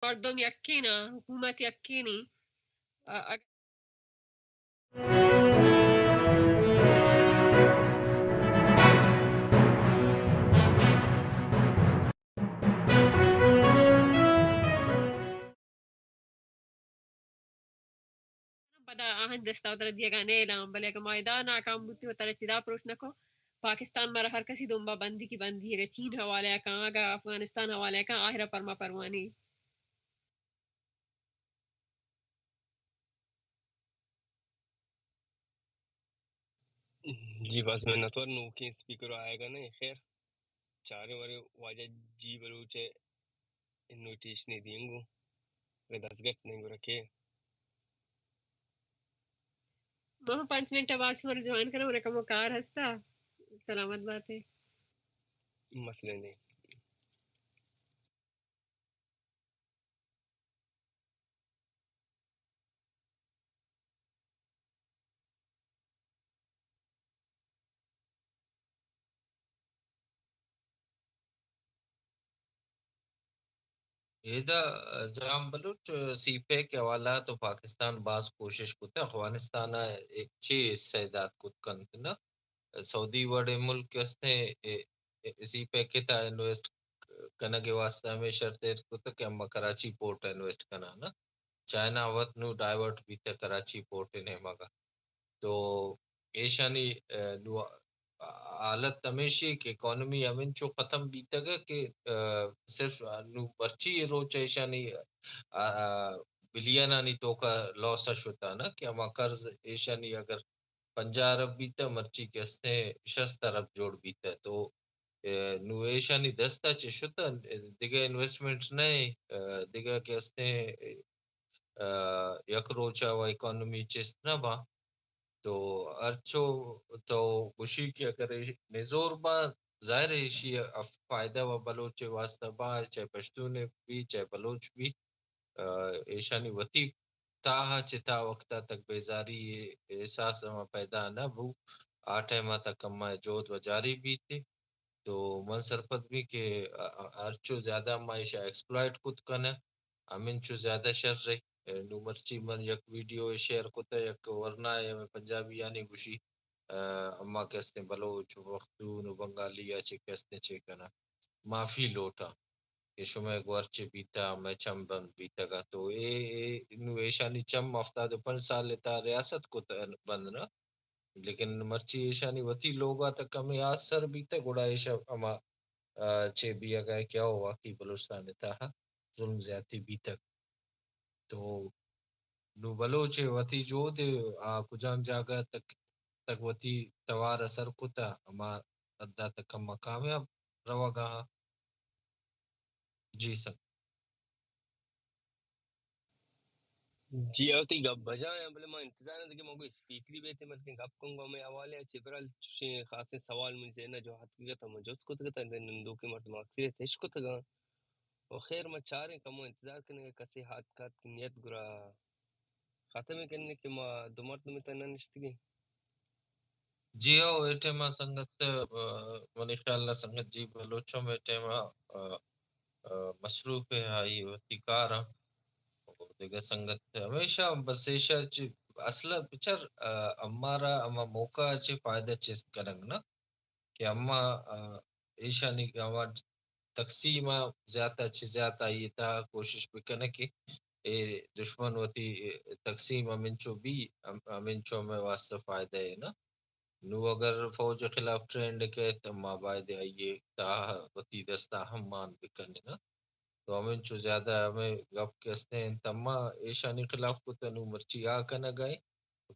مردم یکین ءَ، حکومت یکینی۔ ا-، اگ-، پدا آہانی دستا وترا دیگا نیلاں، بلے اگہ ما ادا ناکام بوتیں، وترا چدا پروش نکو۔ پاکستان مارا ہر کسی دمبا بندی کی بندی، اگہ چین حوالہ کاں، اگہ افغانستان حوالہ کاں، آخرا پر ما پروانی۔ جی، باز منتوار، نوکیں اسپیکر آئیگا نہ، خیر، چاریں ورے واجہ جی بلوچ ءِ انویٹیشنے دیم گوں، اگہ دزگٹ نہ گڑا کے۔ ما پنچ منٹ بعد شمارا جوائن کناں، ورے کمو کار ہستا۔ سلامت باتے۔ مسئلہ نہیں۔ ادا جام بلوچ، سی پیک ءِ حوالہ تو پاکستان باز کوشش کتہ، افغانستان ءَ چے حصہ دات کت کنت نہ؟ سعودی وڑیں ملک کہ استیں، اے، اے، سی پیک ءِ تہا انویسٹ کنگ ءِ واسطہ ہمے شرط ایر کتگ کہ اما کراچی پورٹ ءَ انویسٹ کناں نا۔ چائنا وت نوں ڈائیورٹ بیتگ کراچی پورٹ ءِ نیمگ ءَ۔ تو ایشانی، اے، نوں حالت ہمیشی کہ اکانومی ہمینچو ختم بیتگ کہ، اے، صرف نوں مرچی روچ ایشانی، آ، آ، بلینانی توکا لاس شتہ نا کہ ہما قرض ایشانی اگر پنجاہ ارب بیتہ، مرچی کہ استیں شست ارب جوڑ بیتہ۔ تو، اے، نوں ایشانی دست ءَ چہ شتہ، دگہ انویسٹمنٹ نہ ایں، اے، دگہ کہ استیں، اے، یک روچ ءَ و اکانومی چست نہ باں۔ تو ہرچو تو گوشی کہ اگر ایش نزور باں، ظاہر ہے ایشی ءَ فائدہ و بلوچ ءِ واسطہ باں، چاہے پشتون بی، چاہے بلوچ بی۔ ء، ایشانی وتی تاہ ء چہ تا وقت ء تک بیزاری ء احساس ہما پیدا نہ بو، آ ٹائم ء تک ہما جہد و جاری بیت۔ تو من سرپد بی کہ ا-، ا-، ہرچو زیادہ ما ایشا ایکسپلائٹ کت کنہ، ہمینچو زیادہ شر ء۔ نوں مرچی من یک ویڈیو ء شیئر کتہ، یک ورنا ء ہمے پنجابی آنی گوشی، ء، اما کہ استیں بلوچ و پختون و بنگالی ء چہ کہ استیں چے کناں، معافی لوٹاں کہ شمئے گور چے بیتہ، مئے چم بند بیتگ ء۔ تو اے، اے نوں ایشانی چم ہفتاد و پنچ سال ء تہا ریاست کت بند نہ، لیکن مرچی ایشانی وتی لوگ ء تک ہمے آس سر بیتہ، گڑا ایشاں ہما، ء، چے بیئگ ء کہ او واقعی بلوچستان ء تہا ظلم زیاتی بیتگ۔ تو نوں بلوچ ء وتی جہد ء آ کجام جاگہ تک، تک وتی توار ء سر کتہ، ہما حد ء تک ہما کامیاب روگ ء آں۔ جی سر۔ جی، او تئی گپ بجا ایں، بلے ما انتظار ایں کہ ما گوں اسپیکری بیتیں، بلکیں گپ کنگو ہمے حوالے ء چہ۔ بہرحال چوشیں خاصیں سوال منی ذہن ء جو اتکگ ات، ما جست کتگ ات، نندوکیں مردم اکثریت اش کتگ ء۔ و خیر، ما چاریں، کمو انتظار کنیں کہ کسے ہاتک اتک نیت گڑا ختم کنیں کہ ما دو مردم تہ نہ نشتگیں۔ جی ہو، اے ٹائم ء سنگت، ء، منی خیال ء سنگت جی بلوچ ہم اے ٹائم ء، ء، ء، مصروف ء، آئی وتی کار ء۔ دگہ سنگت ہمیشہ بس ایشا چی اصل ء بچار، ء، امارا ہما موقع ء چی فائدہ چست کنگ نہ کہ اما، ء، ایشانی ہما تقسیم ء زیات ء چہ زیات آئی ء تہا کوشش بکنہ کہ اے دشمن وتی تقسیم ہمینچو بی، ہم-، ہمینچو ہمے واسطہ فائدہ ہے نا۔ نوں اگر فوج ء خلاف ٹرینڈ کئیت، ما باید آئی ء تہا وتی دستا ہم مان بکنیں نا۔ تو ہمینچو زیادہ ہمے گپ کہ استیں انت، اما ایشانی خلاف کتہ، نوں مرچی آ کنگ ء ایں۔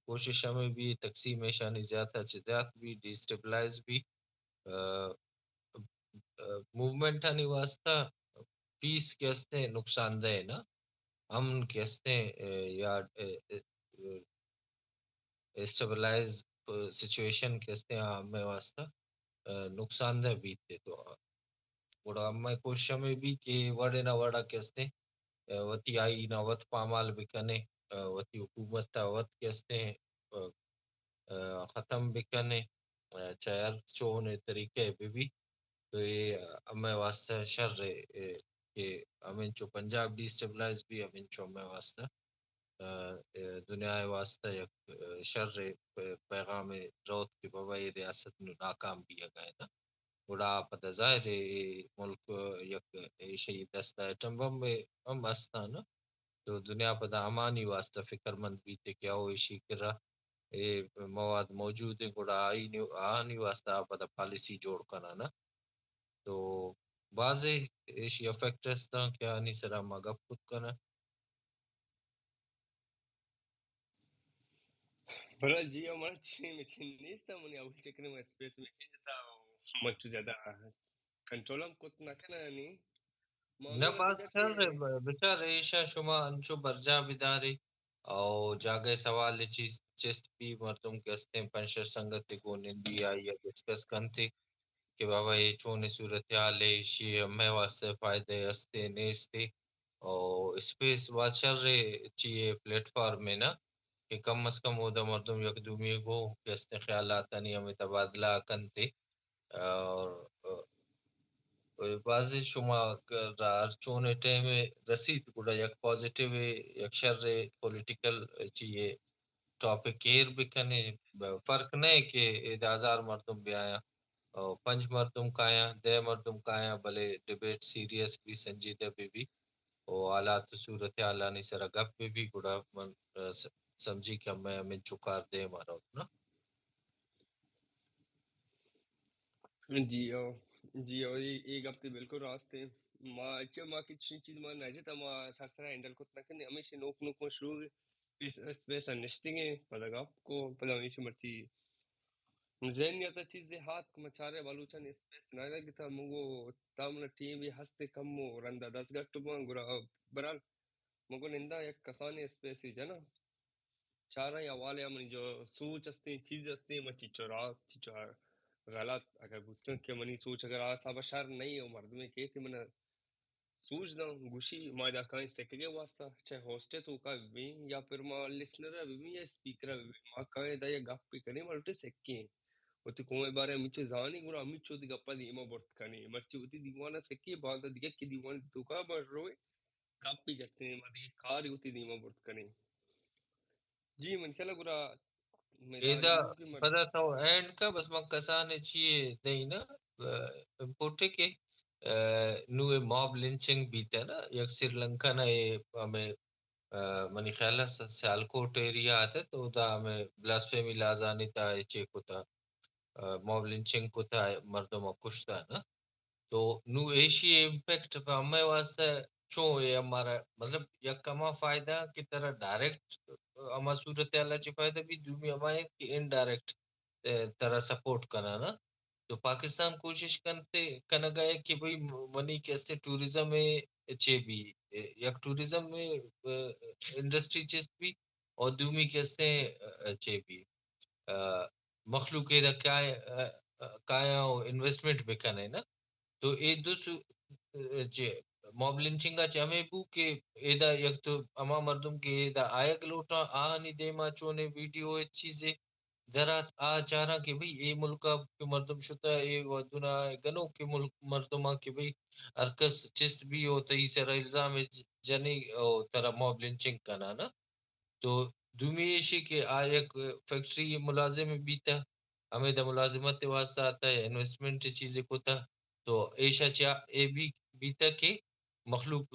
کوشش ہمے بی، تقسیم ایشانی زیات ء چہ زیات بی، ڈیسٹیبلائز بی۔ ء، ء، موومنٹ آنی واسطہ پیس کہ استیں نقصان دہ نا، امن کہ استیں، ء، یا، ء، ء، ء، اسٹیبلائز، ء، سچویشن کہ استیں، آ ہمے واسطہ، ء، نقصان دہ بیت۔ تو گڑا ہمے کوشش ہمے بی کہ وڑے نہ وڑا کہ استیں، ء، وتی آئین ء وت پامال بکنیں، ء، وتی حکومت ء وت کہ استیں، ء، ء، ختم بکنیں، ء، چاہے ہر چونیں طریقہ بہ بی، تو اے ہمے واسطہ شر ء، اے کہ ہمینچو پنجاب ڈی اسٹیبلائز بی، ہمینچو ہمے واسطہ، ء، ء، دنیا ء واسطہ یک، ء، شر ء پ-، پیغامے روت کہ بابا اے ریاست نوں ناکام بیگ ء انت۔ گڑا پدا ظاہر ہے اے ملک یک ایشی دست ایٹم بم ہم استان، تو دنیا پدا امانی واسطہ فکرمند بیت کہ او ایشی کرا اے مواد موجود ہیں، گڑا آئی نی-، آہانی واسطہ پدا پالیسی جوڑ کنانا۔ تو بازیں ایشی افیکٹ استاں کہ آنی سرا ما گپ کت کناں۔ بھلا جی، او من چی، من چی نیست، من اول چکر میں اسپیس میں چینج تھا، من چو زیادہ کنٹرول ہم کت نہ کنا نی۔ ما نہ، ہمیں باز ایسا شر کہ ہے، ب-، بچار ایشاں شما انچو برجاہ بدارے۔ او جاگہ سوال چیز چست بی، مردم کہ استیں پنچ شش سنگت گوں نندی آئی ء ڈسکس کنتے کہ بابا اے چونیں صورتحال ہے، ایشی ہمے واسطہ فائدہ استے نیستے۔ او اسپیس باز شر ہے چی اے پلیٹ فارم ہے نا، کہ کم از کم اودا مردم یک دومی گو کہ استیں خیالاتانی ہمیں تبادلہ کنتے۔ اور، ء، بازیں شما را ہر چونیں ٹائم رسیت گڑا یک پازیٹیو ء یک شر ء پولیٹیکل چی ء ٹاپک ایر بکنے، ب-، فرق نہ کہ ادا ہزار مردم بیایاں، او پنچ مردم کایاں، دہ مردم کایاں، بلے ڈیبیٹ سیریس بی، سنجیدہ بی بی، او حالات و صورتحالانی سرا گپ بی بی، گڑا من، ء، س-، سمجھی کہ ہمیں ہمیں چکار دیم آ روت نا۔ جی او، جی او، اے، اے گپ تے بالکل راست ہے۔ ما، اچھا، ما کچھ چیز ما نہ جتا، ما سر سرا ہینڈل کت نہ کنے، ہمیشہ نوک نوک ما شروع اس، اس پیسہ نشتگیں، پدا گپ کو، پدا ہمیشہ مرچی ذہنیت چیزے ہات کہ ما چارے بلوچانی اسپیس نہ گتا، مگو تا منا ٹیم بھی ہستے کم و رندا دست گٹ بان، گڑا برال مگو نندا یک کسانی اسپیس ہی جنا۔ چاراں یا والے منی جو سوچ ہستیں، چیز ہستیں، من چیچو راست، چیچو غلط، اگر بوتن کہ منی سوچ اگر آ حساب شر نہیں، او مردمے کہ تے من سوچ داں، گوشی ما ادا کائیں سکگے واسطہ، چاہے ہوسٹے توکا بیں یا پھر ما لسنر بیں یا اسپیکر بیں، ما کائیں ادا یا گپ کنیں، ما لوٹے سکیں۔ وتی قوم بارے ہمیچو زانی، گڑا ہمیچو وتی گپا دیما برت کنیں۔ مرچی وتی دیوانا سکیں، باندا دگہ کہ دیوان توکا بر روئے، گپی جستیں، ما دگہ کاری وتی دیما برت کنیں۔ جی، من خیال گڑا ادا پدا تو اینڈ کا، بس من کسانے چیے دئی نا، ا، انپوٹے کہ، ا، نو اے ماب لنچنگ بیتا نا، یک سری لنکا نا اے ہمیں، ا، منی خیال ہے س-، سیالکوٹ ایریا آتے تو دا ہمیں بلاسفیمی لازانی تا اے چے کتا، ا، ماب لنچنگ کتا، مردم کشتا نا۔ تو نو ایشی امپیکٹ پہ ہمے واسطہ چون اے ہمارا، مطلب، یک ہما فائدہ کہ ترا ڈائریکٹ ہما صورتحال ء چہ فائدہ بی، دومی ہما انت کہ انڈائریکٹ، ا، ترا سپورٹ کنانا۔ تو پاکستان کوشش کنتے، کنگا ہے کہ بھئی منی کہ استے ٹورزم ء چے بی، ا، یک ٹورزم ء، ا، انڈسٹری چست بی اور دومی کہ استے، ا، چے بی۔ ا، مخلوق ایدا کائے، ا، ا، کایاں و انویسٹمنٹ بکنے نا۔ تو اے دو سو-، ا، چے ماب لنچنگ ء چہ ہمے بو کہ ایدا یک تو ہما مردم کہ ایدا آیگ لوٹاں، آہانی دیما چونے ویڈیو ء چیزے درات، آ چاراں کہ بھئی اے ملک ء کہ مردم شتہ، اے ودنا گنوکیں ملک مردماں کہ بھئی ہر کس چست بی و تئی سرا الزام جنی و ترا ماب لنچنگ کنانا۔ تو دومی ایشی کہ آ یک فیکٹری ملازم بیتہ، ہمیدا ملازمت واسطہ آتہ، انویسٹمنٹ چیزے کتہ، تو ایشا چیا اے بی بیتہ کہ مخلوق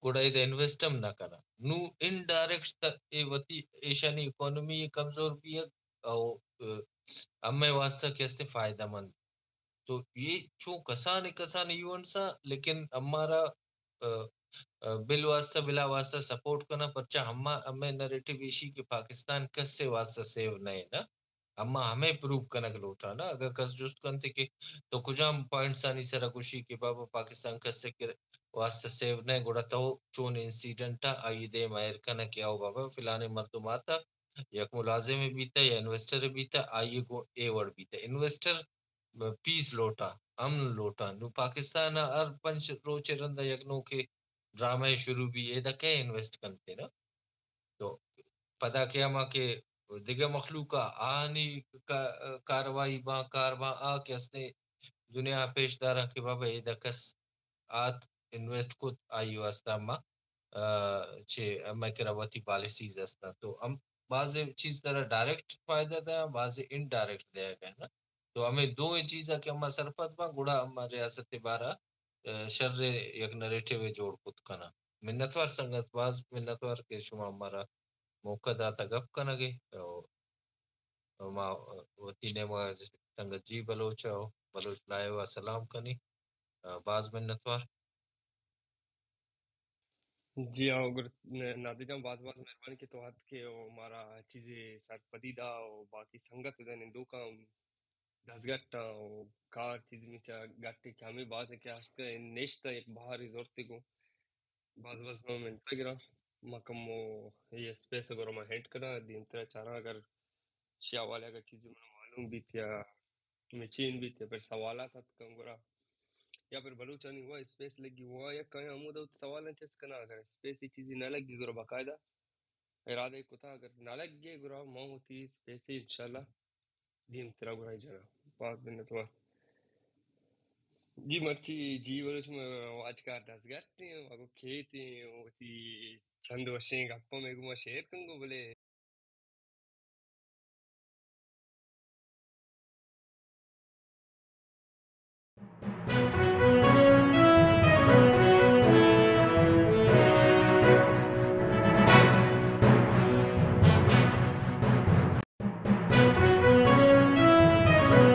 گڑا ایدا انویسٹ ہم نہ کنہ۔ نو انڈائریکٹ تہ اے وتی ایشانی اکانومی کمزور بیگ او، ا، ہمے واسطہ کہ استے فائدہ مند۔ تو اے چو کسانیں کسانیں ایونٹس آں، لیکن ہمارا، ا، ا، بل واسطہ، بلا واسطہ سپورٹ کناں، پرچا ہما، ہمے نریٹو ایشی کہ پاکستان کس ء واسطہ سیو نہ ایں نا، ہما ہمے پروف کنگ لوٹاں نا۔ اگاں کس جست کنت کہ تو کجام پوائنٹس آنی سرا گوشی کہ بابا پاکستان کس ء واسطہ سیو نہ ایں، گڑا تو چون انسیڈنٹ ء آئی دیم ء ایر کنگ کہ او بابا فلانے مردم آتا، یک ملازمے بیتہ یا انویسٹرے بیتہ، آئی ء گوں اے وڑ بیتہ۔ انویسٹر پیس لوٹاں، امن لوٹاں۔ نوں پاکستان ء ہر پنچ روچ ء رند ء یک نوکیں ڈرامہ ء شروع بی، ایدا کئے انویسٹ کنت نا؟ تو پدا کہ ہما کہ دگہ مخلوق ء آہانی کا-، کاروائی باں، کار باں، آ کہ استیں دنیا ء پیش داراں کہ بابا ایدا کس آت، انویسٹ کت، آئی واسطہ ما چہ ہمے کرا وتی پالیسیز ہستاں۔ تو ہم بعض چیز ترا ڈائریکٹ فائدہ دیا، بعض انڈائریکٹ دیا گئے نا۔ تو ہمیں دو چیزاں کہ ہما سرپد باں، گڑا ہما ریاست بارا شر یک نریٹیو جوڑ کت کنا۔ منتوار سنگت، باز منتوار کہ شما ہمارا موقع داتا گپ کنگے۔ تو ما وتی نیمگا سنگت جی بلوچ ء بلوچ لائیو ء سلام کنی۔ باز منتوار۔ جی ہاں، گر-، نادر جان، باز باز مہربانی کہ تو اتکے و مارا چیزے سرپدی دا و باقی سنگت و دنندوکاں دزگٹ آں و کار چیز میچا گٹے کہ ہمیں باز کہ ہست نشتہ یک بہاری زورتے گوں۔ باز باز ما منتگ گراں۔ ما کمو اے اسپیس گورا ما ہینڈ کناں، دیمترا چاراں اگر شی حوالے اگر چیزے منا معلوم بیت یا مچین بیت یا پھر سوالات اتکن گڑا یا پھر بلوچانی وا اسپیس لگی وا یا کہیں ہمود سوال چست کناں، اگر اسپیس چیزی نہ لگی گڑا باقاعدہ ارادہ کتا اگر نہ لگے گڑا ما ہوتی اسپیس انشاءاللہ دیمترا گڑا جناں۔ باز منتوار۔ جی مرچی جی بلوچ میں واجکار دزگٹ ہیں، اگو کھیت ہیں، وتی چند وشیں گپاں میں گما شیئر کنگو بلے۔